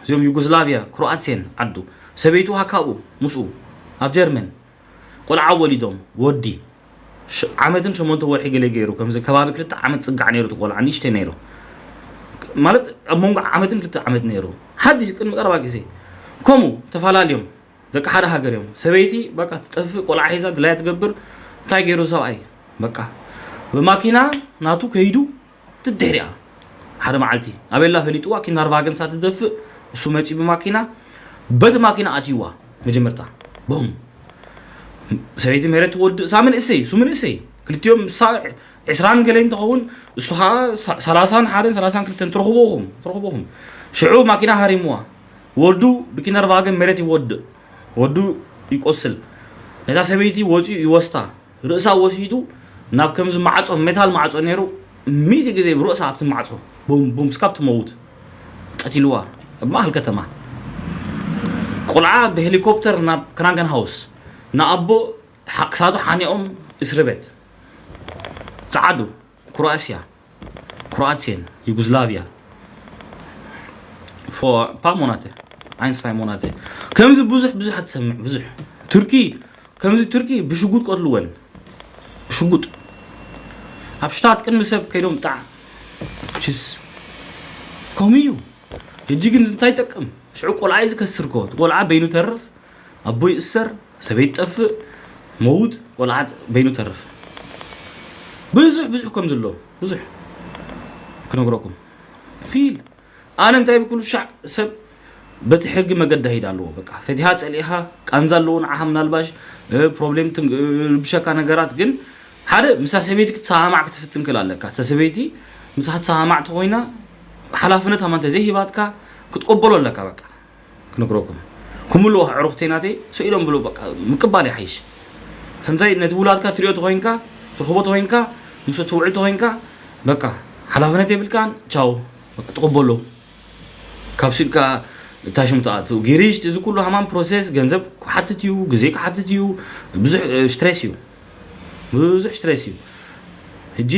እዚኦም ዩጎስላቪያ ክሮኣትሴን ዓዱ ሰበይቱ ሃካኡ ምስኡ ኣብ ጀርመን ቆልዓ ወሊዶም ወዲ ዓመትን ሸሞንተ ወርሒ ገለ ገይሩ ከምዚ ከባቢ ክልተ ዓመት ፅጋዕ ነይሩ እቲ ቆልዓ ንእሽተይ ነይሩ ማለት ኣብ መንጎ ዓመትን ክልተ ዓመት ነይሩ ሓድሽ ቅድሚ ቀረባ ግዜ ከምኡ ተፈላለዮም ደቂ ሓደ ሃገር እዮም ሰበይቲ በቃ ትጠፍእ ቆልዓ ሒዛ ድላያ ትገብር እንታይ ገይሩ ሰብኣይ በቃ ብማኪና ናቱ ከይዱ ትድሕሪኣ ሓደ መዓልቲ ኣበላ ፈሊጥዋ ኪንዳርቫገን ሳትደፍእ እሱ መፂ ብማኪና በቲ ማኪና ኣትይዋ መጀመርታ ቦም ሰበይቲ ምህረት ትወድእ እሳ መንእሰይ እሱ መንእሰይ ክልቲኦም እሳ ዕስራን ገለን ትኸውን እሱ ከዓ ሰላሳን ሓደን ሰላሳን ክልተን ትረኽቦኹም ትረኽቦኹም ሽዑ ማኪና ሃሪምዋ ወዱ ብኪንዳርቫገን ምህረት ይወድእ ወዱ ይቆስል ነታ ሰበይቲ ወፂኡ ይወስታ ርእሳ ወሲዱ ናብ ከምዚ ማዕጾ ሜታል ማዕጾ ነይሩ፣ ሚእቲ ግዜ ብርእሳ ኣብቲ ማዕጾ ቡም ቡም ስካብ ትመውት ቀቲልዋ። ኣብ ማእከል ከተማ ቆልዓ ብሄሊኮፕተር ናብ ክራንገን ሃውስ ንኣቦ ሓ- ክሳዱ ሓኒቖም እስሪ ቤት ጸዓዱ። ክሮኣስያ፣ ክሮኣትሴን፣ ዩጉዝላቪያ፣ ፎ ፓ ሞናተ፣ ዓይንስፋይ ሞናተ። ከምዚ ብዙሕ ብዙሕ ትሰምዕ። ብዙሕ ቱርኪ ከምዚ ቱርኪ ብሽጉጥ ቀትልወን። ብሽጉጥ ኣብ ሽታት ቅድሚ ሰብ ከይዶም ጣዕ ሽስ ከምኡ እዩ። ሕጂ ግን እንታይ ይጠቅም? ሽዑ ቆልዓ እዩ ዝከስር እኮ። ቆልዓ በይኑ ተርፍ፣ ኣቦ ይእሰር፣ ሰበይቲ ጠፍእ፣ መውት፣ ቆልዓ በይኑ ተርፍ። ብዙሕ ብዙሕ ከም ዘሎ ብዙሕ ክነግረኩም። ፊል ኣነ እንታይ ብኩሉ ሻዕ ሰብ በቲ ሕጊ መገዳ ሂድ ኣለዎ። በቃ ፈቲሃ ጸሊእኻ ቃንዛ ኣለዎ ንዓኻ ምናልባሽ እ፣ ፕሮብሌም ትን- እ፣ ርብሸካ ነገራት ግን ሓደ ምስታ ሰበይቲ ክትሰማማዕ ክትፍትን ክል ኣለካ። እታ ሰበይቲ ምሳኻ ትሰማማዕ ተኮይና ሓላፍነት ሃማ እንተዘይሂባትካ ክትቆበሎ ኣለካ። በቃ ክነግረኩም ክምልዎ ኣዕሩኽተይ ናተይ ስኢሎም ብሎ በቃ ምቅባል ይሓይሽ። ሰምታይ ነቲ ውላድካ ትሪኦ ተኮይንካ ትርኽቦ ተኮይንካ ምስ ትውዕል ተኮይንካ በቃ ሓላፍነት የብልካን ቻው በቃ ትቕበሎ። ካብ ስኢልካ እታ ሽም ትኣቱ ጊሪሽት እዚ ኩሉ ሃማን ፕሮሴስ ገንዘብ ክሓትት እዩ፣ ግዜ ክሓትት እዩ፣ ብዙሕ እ፣ ስትሬስ እዩ፣ ብዙሕ ስትሬስ እዩ። ሕጂ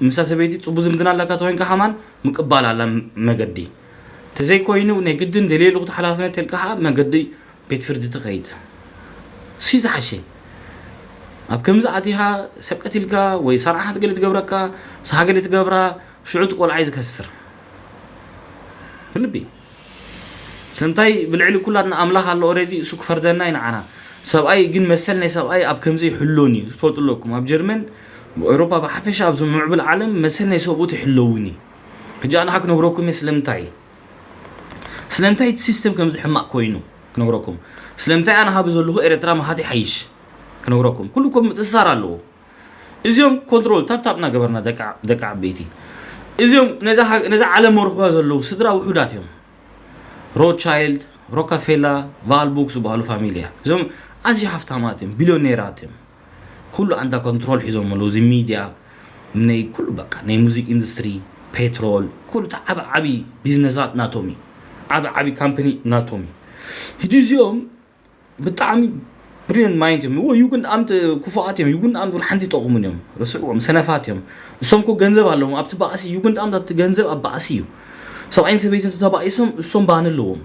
ምሳ ሰበይቲ ጽቡ ዝምድና ኣለካ ተኮይንካ ሃማን ምቅባል ኣላ መገዲ ተዘይኮይኑ ናይ ግድን ደልየ ኣለኹ ሓላፍነት ተልካ ከዓ መገዲ ቤት ፍርዲ ትኸይድ ሲ ዝሓሸ። ኣብ ከምዚ ኣቲኻ ሰብ ቀቲልካ ወይ ሰራሓት ገለ ትገብረካ ሰሃ ገለ ትገብራ ሽዑ ትቆልዓይ ዝከስር ብልቢ ስለምንታይ ብልዕሊ ኩላትና ኣምላኽ ኣሎ ኦረዲ እሱ ክፈርደና እዩ ንዓና። ሰብኣይ ግን መሰል ናይ ሰብኣይ ኣብ ከምዚ ይሕሎን እዩ ትፈልጡ ኣለኩም። ኣብ ጀርመን ኤውሮፓ ብሓፈሻ ኣብዚ ምዕብል ዓለም መሰል ናይ ሰብኡት ይሕለውን እዩ። ሕጂ ኣንሓ ክነግረኩም እየ ስለምንታይ ስለምንታይ እቲ ሲስተም ከምዚ ሕማቕ ኮይኑ ክነግረኩም። ስለምንታይ ኣነ ሃቢ ዘለኹ ኤረትራ ምኻድ ይሓይሽ ክነግረኩም። ኩሉ ኮም ምትእስሳር ኣለዎ። እዚኦም ኮንትሮል ታፕታፕ እናገበርና ደቂ ዓበይቲ እዚኦም ነዛ ዓለም መርሕዋ ዘለዉ ስድራ ውሑዳት እዮም። ሮትቻይልድ፣ ሮካፌላ፣ ቫልቡክ ዝበሃሉ ፋሚልያ እዚኦም ኣዝዩ ሃፍታማት እዮም፣ ቢልዮኔራት እዮም። ኩሉ ኣንታ ኮንትሮል ሒዞም ኣለዉ። እዚ ሚድያ ናይ ኩሉ በቃ ናይ ሙዚክ ኢንዱስትሪ፣ ፔትሮል፣ ኩሉ እቲ ዓቢ ዓቢ ቢዝነሳት ናቶም እዩ። ዓቢ ዓቢ ካምፓኒ ናቶም እዩ። ሕጂ እዚኦም ብጣዕሚ ብሪሊየንት ማይንድ እዮም። እዎ ዩጉንድ ኣምት ክፉኣት እዮም። ዩጉንድ ኣምት ሓንቲ ይጠቕሙን እዮም። ርስዕዎም ሰነፋት እዮም። እሶም ኮ ገንዘብ ኣለዎም ኣብቲ ባእሲ ዩጉንድ ኣምት ኣብቲ ገንዘብ ኣብ ባእሲ እዩ። ሰብኣይን ሰበይትን ተባኢሶም እሶም ባኒ ኣለዎም።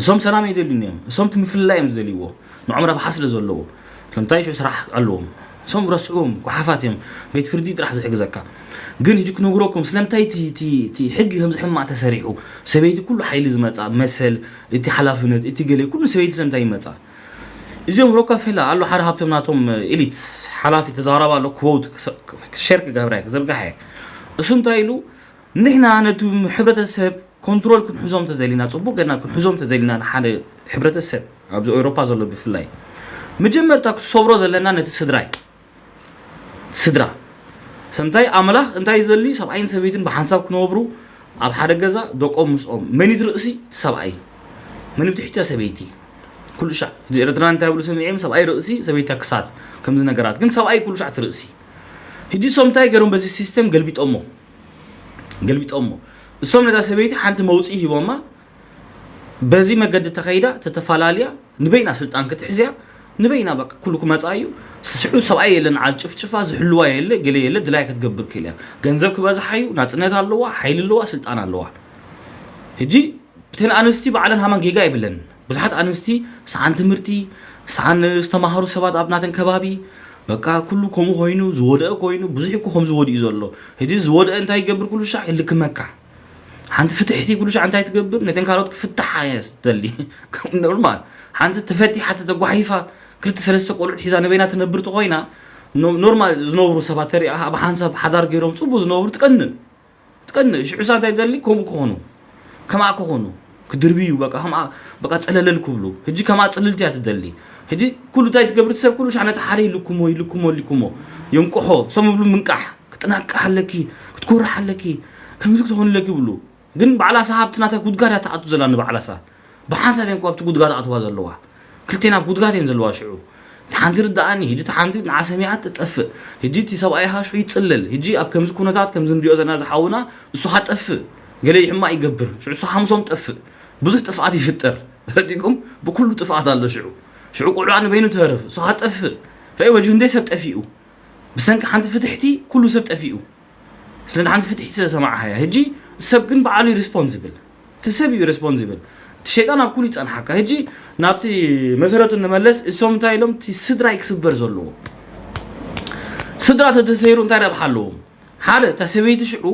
እሶም ሰላም ኣይደልዩን እዮም። እሶም እቲ ምፍልላይ እዮም ዝደልይዎ። ንዖም ረብሓ ስለ ዘለዎ ስለምንታይ ሽዑ ስራሕ ኣለዎም። እሶም ረስዕዎም ጓሓፋት እዮም። ቤት ፍርዲ ጥራሕ ዝሕግዘካ። ግን ሕጂ ክነግረኩም ስለምንታይ እቲ ሕጊ ከምዚ ሕማቕ ተሰሪሑ ሰበይቲ ኩሉ ሓይሊ ዝመፃ መሰል እቲ ሓላፍነት እቲ ገለ ኩሉ ሰበይቲ ስለምንታይ ይመፃ። እዚኦም ሮካፌላ ኣሎ ሓደ ሃብቶም ናቶም ኤሊትስ ሓላፊ ተዛረባ ኣሎ ክወውት ሸር ክገብራ ክዘርጋሐ እሱ እንታይ ኢሉ ንሕና ነቲ ሕብረተሰብ ኮንትሮል ክንሕዞም ተደሊና ጽቡቅ ገና ክንሕዞም ተደሊና ንሓደ ሕብረተሰብ ኣብዚ ኤውሮፓ ዘሎ ብፍላይ መጀመርታ ክሰብሮ ዘለና ነቲ ስድራይ ስድራ ሰምታይ ኣምላኽ እንታይ ዘሊ ሰብኣይን ሰበይትን ብሓንሳብ ክነብሩ ኣብ ሓደ ገዛ ደቆም ምስኦም መኒት ርእሲ ሰብኣይ መን ብትሕትያ ሰበይቲ ኩሉ ሻዕ ኤርትራ እንታይ ብሉ ሰሚዕም ሰብኣይ ርእሲ ሰበይታ ክሳት ከምዚ ነገራት ግን ሰብኣይ ኩሉ ሻዕ ትርእሲ ሕጂ ሶም እንታይ ገይሮም በዚ ሲስተም ገልቢጦሞ ገልቢጦሞ እሶም ነታ ሰበይቲ ሓንቲ መውፅኢ ሂቦማ በዚ መገዲ ተኸይዳ ተተፈላለያ ንበይና ስልጣን ክትሕዝያ ንበይና በቃ ኩሉ ክመፃ እዩ ስስሑ ሰብኣይ የለን ዓል ጭፍጭፋ ዝሕልዋ የለ ገለ የለ ድላይ ክትገብር ክእል እያ ገንዘብ ክበዝሓ እዩ ናፅነት ኣለዋ ሓይሊ ኣለዋ ስልጣን ኣለዋ ሕጂ እተን ኣንስቲ ባዕለን ሃማን ጌጋ የብለን ብዙሓት ኣንስቲ ሰዓን ትምህርቲ ሰዓን ዝተማሃሩ ሰባት ኣብ ናተን ከባቢ በቃ ኩሉ ከምኡ ኮይኑ ዝወደአ ኮይኑ ብዙሕ እኮ ከም ዝወድኡ ዘሎ ሕጂ ዝወደአ እንታይ ይገብር ኩሉ ሻዕ ይልክመካ ሓንቲ ፍትሕቲ ኩሉ ሻዕ እንታይ ትገብር ነተን ካልኦት ክፍትሓ እየ ትደሊ ኖርማል ሓንቲ ተፈቲሓ ተተጓሒፋ ክልተ ሰለስተ ቆልዑት ሒዛ ንበይና ትነብር ተኮይና ኖርማል ዝነብሩ ሰባት ተሪኣ ኣብ ሓንሳብ ሓዳር ገይሮም ፅቡቅ ዝነብሩ ትቀንእ ትቀንእ ሽዑ እሳ እንታይ ትደሊ ከምኡ ክኾኑ ከምኣ ክኾኑ ክድርብዩ በቃ ከምኣ በቃ ጸለለል ክብሉ ሕጂ ከምኣ ጽልልቲ እያ ትደሊ ሕጂ ኩሉ እንታይ ትገብር ሰብ ኩሉ ሻዕ ነቲ ሓደ ይልኩሞ ይልኩሞ ይልኩሞ የንቅሖ ሰም ብሉ ምንቃሕ ክትናቃሕ ኣለኪ ክትኮርሕ ኣለኪ ከምዚ ክትኾን ኣለኪ ብሉ ግን ባዕላ እሳ ሃብቲ ናታ ጉድጋድ እያ ትኣቱ ዘላ ንባዕላ እሳ ብሓንሳብ እየን ኣብቲ ጉድጋድ ኣትዋ ዘለዋ ክልቴን ኣብ ጉድጋድ እየን ዘለዋ ሽዑ ሓንቲ ርዳኣኒ። ሕጂ ሓንቲ ንዓ ሰሚዓ ትጠፍእ። ሕጂ እቲ ሰብኣይኻ ሽዑ ይጽለል። ሕጂ ኣብ ከምዚ ኩነታት ከምዚ ንሪኦ ዘለና ዝሓውና እሱ ኸጠፍእ፣ ገለ ይሕማቕ ይገብር፣ ሽዑ እሱ ሓምሶም ጠፍእ። ብዙሕ ጥፍኣት ይፍጠር። ረዲኩም ብኩሉ ጥፍኣት ኣሎ ሽዑ። ሽዑ ቆልዓ ንበይኑ ተረፍ፣ እሱ ኸጠፍእ። ረእይ ወጅ እንደ ሰብ ጠፊኡ። ብሰንኪ ሓንቲ ፍትሕቲ ኩሉ ሰብ ጠፊኡ። ስለ ሓንቲ ፍትሒ ስለ ሰማዕሃያ። ሕጂ ሰብ ግን በዓሉ ሪስፖንሲብል። እቲ ሰብ እዩ ሪስፖንሲብል። እቲ ሸይጣን ኣብ ኩሉ ይጸንሓካ። ሕጂ ናብቲ መሰረቱ ንመለስ። እሶም እንታይ ኢሎም? እቲ ስድራ እዩ ክስበር ዘለዎ። ስድራ ተተሰይሩ እንታይ ረብሓ ኣለዎም? ሓደ፣ እታ ሰበይቲ ሽዑ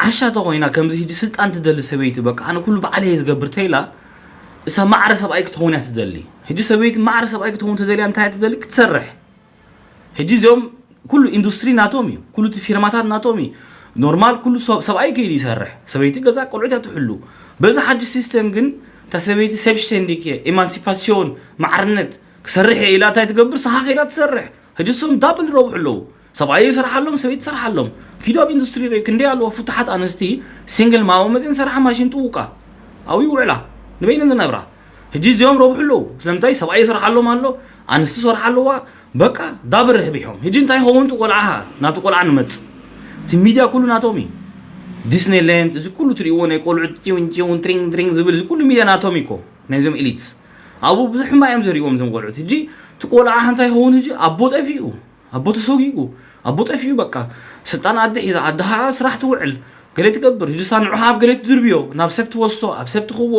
ዓሻ ተኾይና፣ ከምዚ ሕጂ ስልጣን ትደሊ ሰበይቲ፣ በቃ ኣነ ኩሉ ባዕለይ እየ ዝገብር ተይላ፣ እሳ ማዕረ ሰብኣይ ክትኸውን እያ ትደሊ። ሕጂ ሰበይቲ ማዕረ ሰብኣይ ክትኸውን ትደልያ እንታይ እያ ትደሊ? ክትሰርሕ። ሕጂ እዚኦም ኩሉ ኢንዱስትሪ ናቶም እዩ፣ ኩሉ እቲ ፊርማታት ናቶም እዩ። ኖርማል ኩሉ ሰብ- ሰብኣይ ከይዱ ይሰርሕ፣ ሰበይቲ ገዛ ቆልዑት እያ ትሕሉ። በዚ ሓድሽ ሲስተም ግን እታ ሰበይቲ ሰብሽቴንዲክ እየ፣ ኢማንሲፓሲዮን፣ ማዕርነት ክሰርሕ እየ ኢላ እንታይ ትገብር? ስኻ ከይዳ ትሰርሕ። ሕጂ እሶም ዳብል ይረብሑ ኣለዉ። ሰብኣይ ይሰርሓሎም፣ ሰበይቲ ትሰርሓሎም። ኪዶ ኣብ ኢንዱስትሪ ርእ ክንደይ ኣለዎ ፍቱሓት ኣንስቲ ሲንግል ማሞ መፅን ሰርሓ ማሽን ጥውቃ ኣብኡ ይውዕላ ንበይነን ዝነብራ። ሕጂ እዚኦም ረብሑ ኣለዉ። ስለምንታይ? ሰብኣይ ይሰርሓሎም ኣሎ፣ ኣንስቲ ይሰርሓ ኣለዋ። በቃ ዳብል ርሕቢሖም። ሕጂ እንታይ ይኸውን? እቲ ቆልዓ ናብቲ ቆልዓ ንመጽእ። እቲ ሚድያ ኩሉ ናቶም እዩ። ዲስኒላንድ፣ እዚ ኩሉ ትርእይዎ ናይ ቆልዑት ቲውን ቲውን ትሪንግ ትሪንግ ዝብል፣ እዚ ኩሉ ሚድያ ናቶም እዩ እኮ፣ ናይዞም ኤሊትስ። ኣብኡ ብዙሕ ሕማ እዮም ዘርእዎም እቶም ቆልዑት። ሕጂ እቲ ቆልዓ እንታይ ይኸውን? ሕጂ ኣቦ ጠፊኡ፣ ኣቦ ተሰጒጉ፣ ኣቦ ጠፊኡ። በቃ ስልጣን ኣደ ሒዛ፣ ኣደሃ ስራሕ ትውዕል፣ ገለ ትገብር። ሕጂ እሳ ንዑ ኣብ ገለ ትድርብዮ፣ ናብ ሰብ ትወስዶ፣ ኣብ ሰብ ትኽቦ፣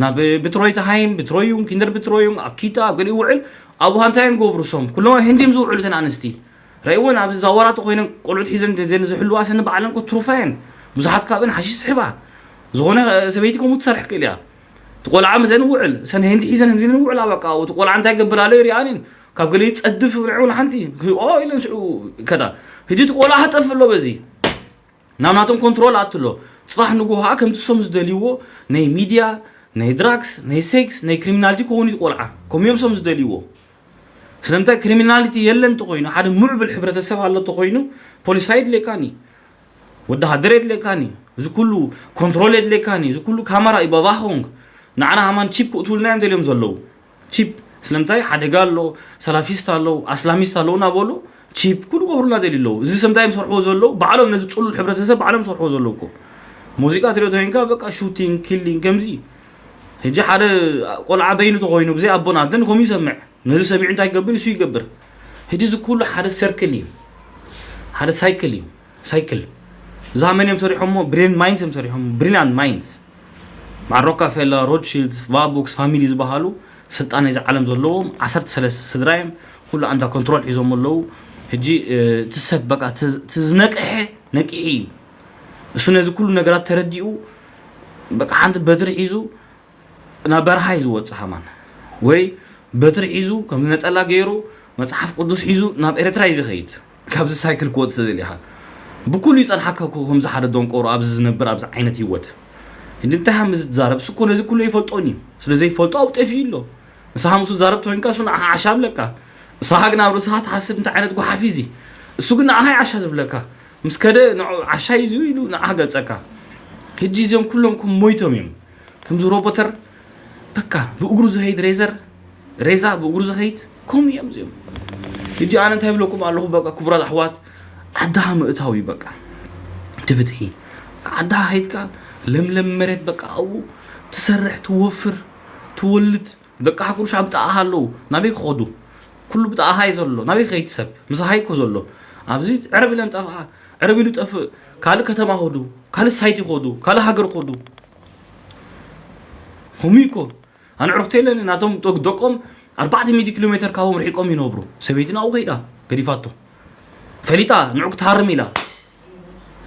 ናብ ብትሮይ ተሃይም፣ ብትሮዩም፣ ኪንደር ብትሮዩም፣ ኣብ ኪታ፣ ኣብ ገለ ይውዕል። ኣብኡ እንታይ እዮም ዝገብሩ እሶም? ኩሎም ኣብ ህንዲ እዮም ዝውዕሉ እተን ኣንስቲ። ረእይወን ኣብዚ ዛወራ ተኾይነን ቆልዑት ሒዘን ዘን ዝሕልዋ ሰን ባዕለን እኮ ትሩፋ እየን። ብዙሓት ካብአን ሓሺሽ ስሕባ። ዝኾነ ሰበይቲ ከምኡ ትሰርሕ ክእል እያ። እቲ ቆልዓ ምስአን ውዕል፣ ሰን ህንዲ ሒዘን ህንዲ ውዕላ በቃ። እቲ ቆልዓ እንታይ ገብር ኣሎ ይሪኣን እየን። ካብ ገለ ይጸድፍ ንዑ ሓንቲ ኦ ኢለን ሽዑ ከዳ። ሕጂ እቲ ቆልዓ ክጠፍእ ኣሎ በዚ። ናብ ናቶም ኮንትሮል ኣትሎ። ጽባሕ ንግሆ ከምቲ እሶም ዝደልይዎ ናይ ሚድያ፣ ናይ ድራግስ፣ ናይ ሴክስ፣ ናይ ክሪሚናሊቲ ክኸውን እዩ እቲ ቆልዓ። ከምኡ እዮም እሶም ዝደልይዎ። ስለምንታይ ክሪሚናሊቲ የለን እንተኾይኑ፣ ሓደ ምዕቡል ሕብረተሰብ ኣሎ እንተኾይኑ፣ ፖሊስ ኣይድልየካን እዩ። ወተሃደር የድልየካን እዩ። እዚ ኩሉ ኮንትሮል የድልየካን እዩ። እዚ ኩሉ ካመራ እዩ፣ ባባኾንግ። ንዓና ሃማን ቺፕ ክእትውልና እዮም ደልዮም ዘለዉ። ቺፕ። ስለምንታይ ሓደጋ ኣሎ፣ ሰላፊስት ኣለዉ፣ ኣስላሚስት ኣለዉ እናበሉ ቺፕ ኩሉ ክገብሩልና ደልዩ ኣለዉ። እዚ ሰምታይ እዮም ዝሰርሕዎ ዘለዉ፣ ባዕሎም ነዚ ጽሉል ሕብረተሰብ ባዕሎም ዝሰርሕዎ ዘለዉ እኮ። ሙዚቃ ትሪኦ ተኮይንካ በቃ ሹቲንግ፣ ኪሊንግ ከምዚ። ሕጂ ሓደ ቆልዓ በይኑ ተኾይኑ ብዘይ ኣቦን ኣደን ከምኡ ይሰምዕ። ነዚ ሰሚዑ እንታይ ይገብር? እሱ ይገብር። ሕጂ እዚ ኩሉ ሓደ ሰርክል እዩ፣ ሓደ ሳይክል እዩ። ሳይክል። እዛ መን እዮም ሰሪሖሞ? ብሪሊያንት ማይንድስ እዮም ሰሪሖሞ። ብሪሊያንት ማይንድስ፣ በዓል ሮካፌለር፣ ሮትሺልድ፣ ቫቡክስ ፋሚሊ ዝበሃሉ ስልጣን ናይዚ ዓለም ዘለዎም ዓሰርተ ሰለስተ ስድራ እዮም። ኩሉ ኣንታ ኮንትሮል ሒዞም ኣለዉ። ሕጂ እ፣ እቲ ሰብ በቃ እቲ እቲ ዝነቅሐ ነቂሑ እዩ። እሱ ነዚ ኩሉ ነገራት ተረዲኡ በቃ ሓንቲ በትሪ ሒዙ ናብ በረኻ እዩ ዝወፅእ ሃማን። ወይ በትሪ ሒዙ ከም ነፀላ ገይሩ መፅሓፍ ቅዱስ ሒዙ ናብ ኤርትራ እዩ ዝኸይድ። ካብዚ ሳይክል ክወፅእ ተደሊኻ ብኩሉ ይፀንሓካ እኮ ከምዚ ሓደ ደንቆሮ ኣብዚ ዝነብር ኣብዚ ዓይነት ህይወት። እንዲ እንታይ ሃም ዝትዛረብ እሱ እኮ ነዚ ኩሉ ይፈልጦን እዩ። ስለ ዘይፈልጦ ኣብኡ ጠፊኡ ኣሎ። ንስኻ ምስኡ ትዛረብ ተኮይንካ እሱ ንዓኻ ዓሻ ብለካ። ንስኻ ግን ኣብ ርእስኻ ትሓስብ እንታይ ዓይነት ጓሓፍ እዩ እዚ? እሱ ግን ንዓኻ እዩ ዓሻ ዝብለካ። ምስ ከደ ንዑ ዓሻ እዩ ኢሉ ንዓኻ ገልጸካ። ሕጂ እዚኦም ኩሎም ከም ሞይቶም እዮም። ከምዚ ሮቦተር በቃ ብእግሩ ዝኸይድ ሬዘር ሬዛ ብእግሩ ዝኸይድ ከምኡ እዮም እዚኦም። ሕጂ ኣነ እንታይ ብለኩም ኣለኹ በቃ ክቡራት ኣሕዋት ዓድኻ ምእታው እዩ በቃ። እቲ ፍትሒ ዓድኻ ከይድካ ለምለም መሬት በቃ ኣብኡ ትሰርሕ ትወፍር ትወልድ ደቅኻ ኩሉ ሻዕ ብጣዕኻ ኣለዉ ናበይ ክኸዱ? ኩሉ ብጣዕኻ እዩ ዘሎ ናበይ ክኸይድ ሰብ ምሳኻ እዩ እኮ ዘሎ። ኣብዚ ዕረብ ኢለን ጠፍኣ ዕረብ ኢሉ ጠፍእ ካልእ ከተማ ኸዱ ካልእ ሳይቲ ኸዱ ካልእ ሃገር ኸዱ ከምኡ እዩ እኮ። ኣነ ዕርክቶ የለን ናቶም ደቅ- ደቆም ኣርባዕተ ሚእቲ ኪሎ ሜትር ካብኦም ርሒቆም ይነብሩ። ሰበይቲ ናብኡ ከይዳ ገዲፋቶ ፈሊጣ ንዑ ክትሃርም ኢላ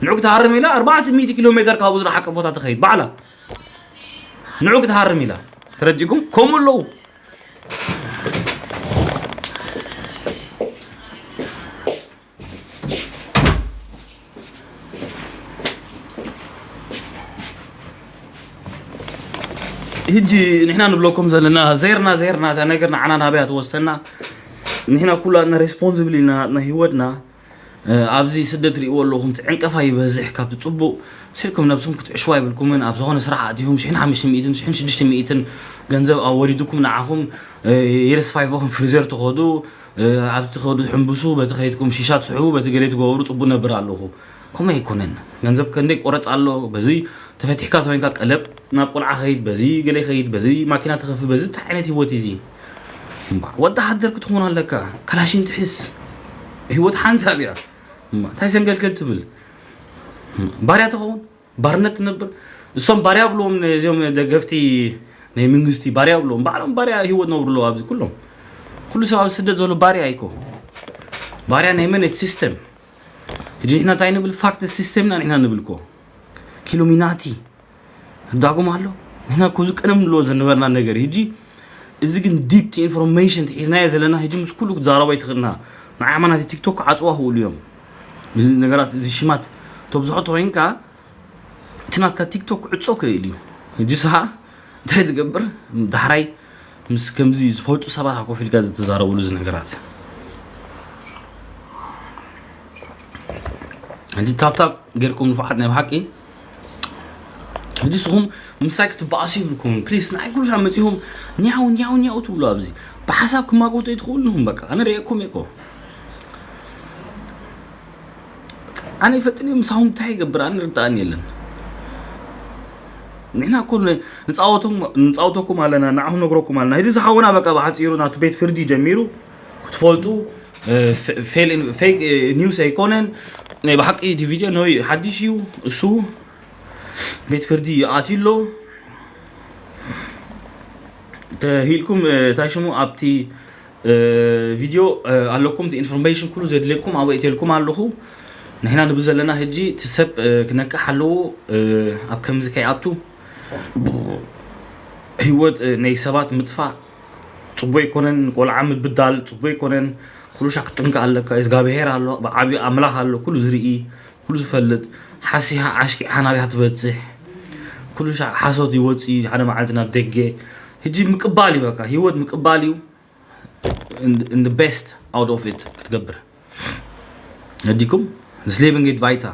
ንዑ ክትሃርም ኢላ ኣርባዕተ ሚእቲ ኪሎ ሜትር ካብኡ ዝረሓቀ ቦታ ትኸይድ ባዕላ ንዑ ክትሃርም ኢላ ተረዲእኩም ከምኡ ኣለዉ። ሕጂ ንሕና ንብለኩም ዘለና ዜርና ዜርና እታ ነገር ንዓና ናበይ ትወስደና? ንሕና ኩላትና ሬስፖንስብል ኢና ናትና ህይወትና ኣብዚ ስደት ርእይዎ ኣለኹም፣ እቲ ዕንቀፋ ይበዝሕ። ካብቲ ጽቡቕ ስልኩም ነብስኩም ክትዕሽዋ ይብልኩምን፣ ኣብ ዝኾነ ስራሕ ኣቲኹም ሽሕን ሓሙሽተ ሚእትን ሽሕን ሽዱሽተ ሚእትን ገንዘብ ኣወሪድኩም ንዓኹም የርስፋይቮኹም ፍሪዘር ትኸዱ፣ ኣብቲ ትኸዱ ትሕንብሱ፣ በቲ ከይድኩም ሺሻ ትስሕቡ፣ በቲ ገለ ትገብሩ ጽቡቕ ነብር ኣለኹ። ከምኡ ኣይኮነን። ገንዘብ ከንደይ ቆረጽ ኣሎ፣ በዚ ተፈቲሕካ ተኮይንካ ቀለብ ናብ ቆልዓ ኸይድ፣ በዚ ገለ ኸይድ፣ በዚ ማኪና ተኸፊ፣ በዚ እንታይ ዓይነት ህይወት እዩ እዚ? እምባ ወዲ ሃደር ክትኾን ኣለካ። ካላሽን ትሕዝ። ህይወት ሓንሳብ እያ። እምባ እንታይ ሰንገልገል ትብል? እምባ ባርያ ትኸውን፣ ባርነት ትነብር። እሶም ባርያ ብሎም ነዚኦም ደገፍቲ ናይ መንግስቲ ባርያ ብሎም፣ ባዕሎም ባርያ ህይወት ነብሩ ኣለዉ። ኣብዚ ኩሎም ኩሉ ሰብ ኣብ ስደት ዘሎ ባርያ ኣይኮ። ባርያ ናይ መን? እቲ ሲስተም። ሕጂ ንሕና እንታይ ንብል? ፋክት ሲስተምና ንሕና ንብል እኮ። ኪሉሚናቲ ህዳጎም ኣሎ። ንሕና እኮ እዚ ቀደም ንብሎ ዝነበርና ነገር። ሕጂ እዚ ግን ዲፕ ኢንፎርሜሽን ትሒዝናዮ ዘለና። ሕጂ ምስ ኩሉ ክትዛረቦ ኣይትኽእልና። ንዓይ ሕማናት ቲክቶክ ክዓጽዋ ክእሉ እዮም። እዚ ነገራት፣ እዚ ሽማት ተብዝሖ ተኮይንካ፣ እቲ ናትካ ቲክቶክ ክዕጾ ክእል እዩ። ሕጂ ስኻ እንታይ ትገብር? ዳሕራይ ምስ ከምዚ ዝፈልጡ ሰባት ኮፍ ኢልካ ዝተዛረብሉ እዚ ነገራት። ሕጂ ታፕታፕ ጌርኩም ንፉዓት ናይ ብሓቂ። ሕጂ ንስኹም ምሳይ ክትበኣሱ ይብልኩም። ፕሊስ፣ ንዓይ ኩሉ ሻዕ መጺኹም ኛው፣ ኛው፣ ኛው ትብሉ ኣብዚ። ብሓሳብ ክማጎቱ ኣይትኽእሉ ንኹም በቃ። ኣነ ርእየኩም እየ እኮ። ኣነ ይፈጥን እየ፣ ምሳኹም እንታይ ይገብር? ኣነ ርድኣኒ የለን። ንሕና እኮ ን-፣ ንጻወቶም-፣ ንጻወተኩም ኣለና፣ ንዓኹም ነግረኩም ኣለና። ሕጂ ዝሓውና በቃ ብሓጺሩ ናቱ ቤት ፍርዲ ጀሚሩ ክትፈልጡ፣ እ፣ ፌ-፣ ፌል ኢን-፣ ፌክ፣ እ፣ ኒውስ ኣይኮነን። ናይ ብሓቂ እቲ ቪድዮ ነይ ሓድሽ እዩ። እሱ ቤት ፍርዲ ኣትዩ ኣሎ። ተሂልኩም፣ እ፣ እንታይ ሽሙ ኣብቲ፣ እ፣ ቪድዮ፣ እ፣ ኣለኩም። እቲ ኢንፎርሜሽን ኩሉ ዘድልየኩም ኣብኡ እትልኩም ኣለኹ። ንሕና ንብል ዘለና ሕጂ እቲ ሰብ፣ እ፣ ክነቅሕ ኣለዎ፣ እ፣ ኣብ ከምዚ ከይኣቱ። ህይወት፣ እ፣ ናይ ሰባት ምጥፋእ ጽቡቅ ኣይኮነን። ቆልዓ ምብዳል ጽቡቅ ኣይኮነን። ኩሉ ሻዕ ክትጥንቀቅ ኣለካ። እግዚኣብሄር ኣሎ፣ ብዓብዩ ኣምላኽ ኣሎ፣ ኩሉ ዝርኢ፣ ኩሉ ዝፈልጥ። ሓሲኻ ዓሽኪዕካ ናበይ ትበጽሕ? ኩሉ ሻዕ ሓሶት ይወጽእ ሓደ መዓልቲ ናብ ደገ። ሕጂ ምቅባል እዩ በቃ፣ ህይወት ምቅባል እዩ። In, in the best out of it ክትገብር ነዲኩም። This living it vita።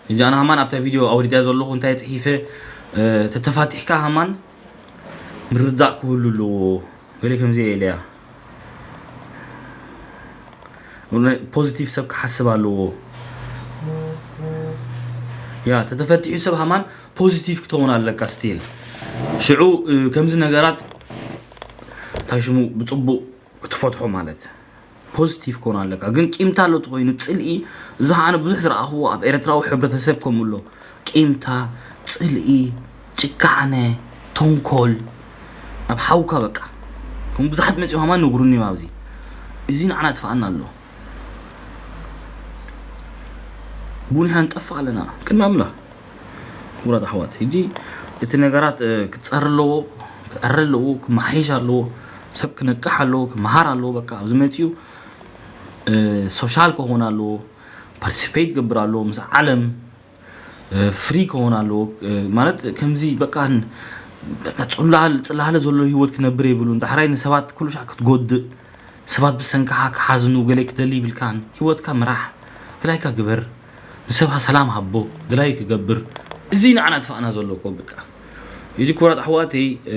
ሕጂ ኣነ ሃማን ኣብታ ቪድዮ ኣውሪዳ ዘለኹ እንታይ ጽሒፈ፣ እ፣ ተተፋቲሕካ ሃማን ምርዳእ ክህሉ ኣለዎ። ገለ ከምዚ ኢለያ። ፖዚቲቭ ሰብ ክሓስብ ኣለዎ። ያ፣ ተተፈቲሑ ሰብ ሃማን ፖዚቲቭ ክትኸውን ኣለካ ስቲል። ሽዑ፣ እ፣ ከምዚ ነገራት እንታይ ሽሙ ብጽቡቅ ክትፈትሖ ማለት ፖዚቲቭ ክኾን ኣለካ። ግን ቂምታ ኣሎ ተኾይኑ ጽልኢ፣ እዚ ኸዓ ኣነ ብዙሕ ዝረኣኽዎ ኣብ ኤርትራዊ ሕብረተሰብ ከምኡ ኣሎ። ቂምታ፣ ጽልኢ፣ ጭካነ፣ ተንኮል፣ ኣብ ሓውካ በቃ። ከም ብዙሓት መጺኦም ከማን ነግሩኒ ኣብዚ። እዚ ንዓና ጥፍኣና ኣሎ። ብኡ ንሕና ንጠፍእ ኣለና ቅድሚ ኣምላኽ። ክቡራት ኣሕዋት፣ ሕጂ እቲ ነገራት፣ እ፣ ክጸሪ ኣለዎ፣ ክዕረ ኣለዎ፣ ክመሓየሽ ኣለዎ፣ ሰብ ክነቅሕ ኣለዎ፣ ክመሃር ኣለዎ። በቃ ኣብዚ መጺኡ፣ እ፣ ሶሻል ክኸውን ኣለዎ፣ ፓርቲሲፔት ክገብር ኣለዎ፣ ምስ ዓለም፣ እ፣ ፍሪ ክኸውን ኣለዎ። እ፣ ማለት ከምዚ በቃ ን-፣ በቃ ጽላል-፣ ጽላለ ዘሎ ህይወት ክነብር የብሉን። ዳሕራይ ንሰባት ኩሉ ሻዕ ክትጎድእ፣ ሰባት ብሰንክኻ ክሓዝኑ፣ ገለ ክደሊ ይብልካን። ህይወትካ ምራሕ፣ ድላይካ ግበር፣ ንሰብኻ ሰላም ሃቦ፣ ድላዩ ክገብር። እዚ ንዓና ጥፋእና ዘሎ እኮ በቃ። ሕጂ ክቡራት ኣሕዋተይ፣ እ፣